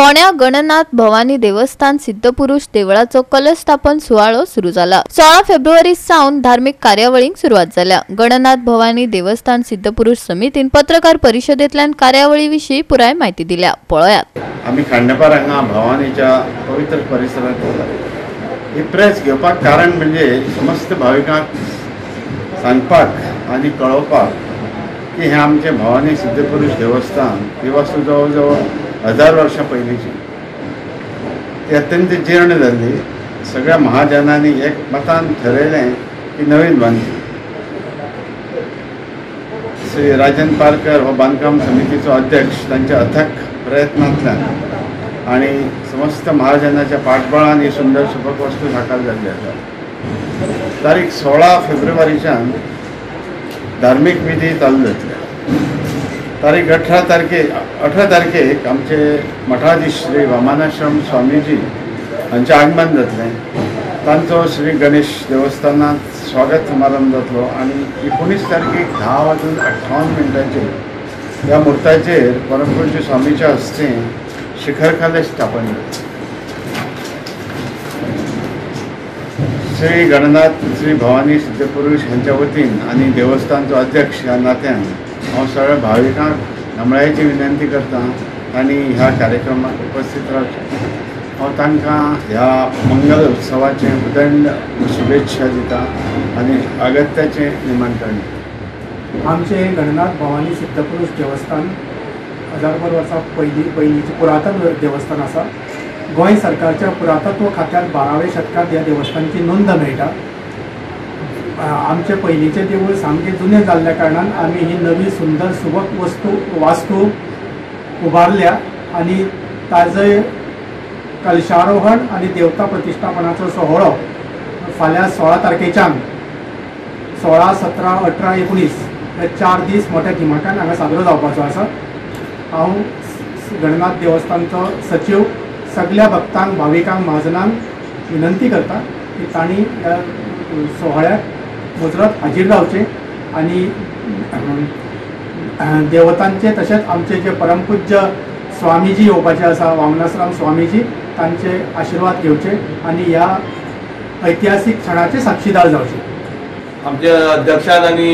फोंड्या गणनाथ भवानी देवस्थान सिद्धपुरुष देवळाचो कलश स्थापन सुवाळो सुरू जाला। 16 फेब्रुवारी सावन धार्मिक कार्यावळींक सुरवात जाल्या। गणनाथ भवानी देवस्थान सिद्धपुरुष समितीन पत्रकार परिषदेतल्यान कार्यावळी विशीं पुराय माहिती दिल्या। पळयात। आमी खांडेपार हांगा भवानीच्या पवित्र परिसरांत आसा। ही प्रेस घेवपाक कारण म्हणजे समस्त भाविकांक सांगपाक आनी कळोवपाक की हें आमचें भवानी सिद्धपुरुष देवस्थान ही वस्तू जवळ जवळ 1000 वर्सां पयलींची, ती अत्यंत जीर्ण जाल्ली। सगळ्या महाजनांनी एक मतान ठरयलें की नवीन बांदची। श्री राजन पारकर हो बांदकाम समितीचो अध्यक्ष तांच्या अथक प्रयत्नांतल्यान आनी समस्त महाजनाच्या पाठबळान ही सुंदर सुबक वस्तू साकार जाल्ली आसा। तारीख 16 फेब्रुवारीच्यान धार्मिक विधी चालू जातले। तारीख 18 तारखेक आमचे मठाधीश श्री वामनाश्रम स्वामीजी हांचें आगमन जातलें। तांचो श्री गणेश देवस्थानांत स्वागत समारंभ जातलो आनी 19 तारखेक 10:58 ह्या मुर्ताचेर परमपूज्य स्वामीच्या हस्ते शिखर कलश स्थापन जातलें। श्री गणनाथ श्री भवानी सिद्धपुरुष हांच्या वतीन आनी देवस्थानचो अध्यक्ष ह्या नात्यान हांव सगळ्या भाविकांक नमळायेची विनंती करता तांणी ह्या कार्यक्रमाक उपस्थित रावचें। हांव तांकां ह्या मंगल उत्सवाचें उदंड शुभेच्छा दिता आनी अगत्याचें निमंत्रण दिता। आमचें गणनाथ भवानी सिद्धपुरुष देवस्थान 1000 वर्सां पयलींचें पुरातन देवस्थान आसा। गोंय सरकारच्या पुरातत्व खात्यात 12व्या शतकांत ह्या देवस्थानची नोंद मेळटा। आमचे पयलींचें देवूळ सामकें जुनें जाल्ल्या कारणान आमी ही नवी सुंदर सुबक वास्तू उबारल्या आनी ताजे कलशारोहण आनी देवता प्रतिश्ठापनाचो सोहळो फाल्यां 16 तारखेच्यान 16, 17, 18, 19 हे 4 दीस मोठ्या दिमाखान हांगा साजरो जावपाचो आसा। हांव गणनाथ देवस्थानचो सचीव सगळ्या भक्तांक, भाविकांक, महाजनांक विनंती करता की तांणी ह्या सोहळ्याक मुजरत हाजीर रावचें आनी देवतांचे तशेंच आमचे जे परमपूज्य स्वामीजी येवपाचे आसा, वामनाश्रम स्वामीजी, तांचे आशिर्वाद घेवचे आनी ह्या ऐतिहासीक क्षणाचे साक्षीदार जावचे। आमच्या अध्यक्षान आनी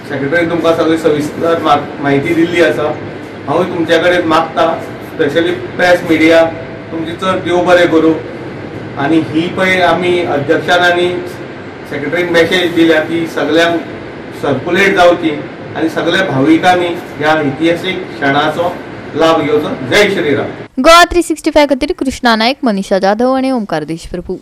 सेक्रेटरीन तुमकां सगळी सविस्तर म्हायती दिल्ली आसा। हांव तुमच्या कडेन मागता, स्पेशली प्रेस मिडिया, तुमची चड देव बरें करूं। आनी ही पळय आमी अध्यक्षान आनी सेक्रेटरीन मॅसेज दिल्या की सगळ्यांक सर्कुलेट जावची आनी सगळ्या भाविकांनी ह्या इतिहासीक क्षणाचो लाभ घेवचो। जय श्रीराम। गोवा 365 खातीर कृष्णा नायक, मनीषा जाधव आनी ओमकार देशप्रभू।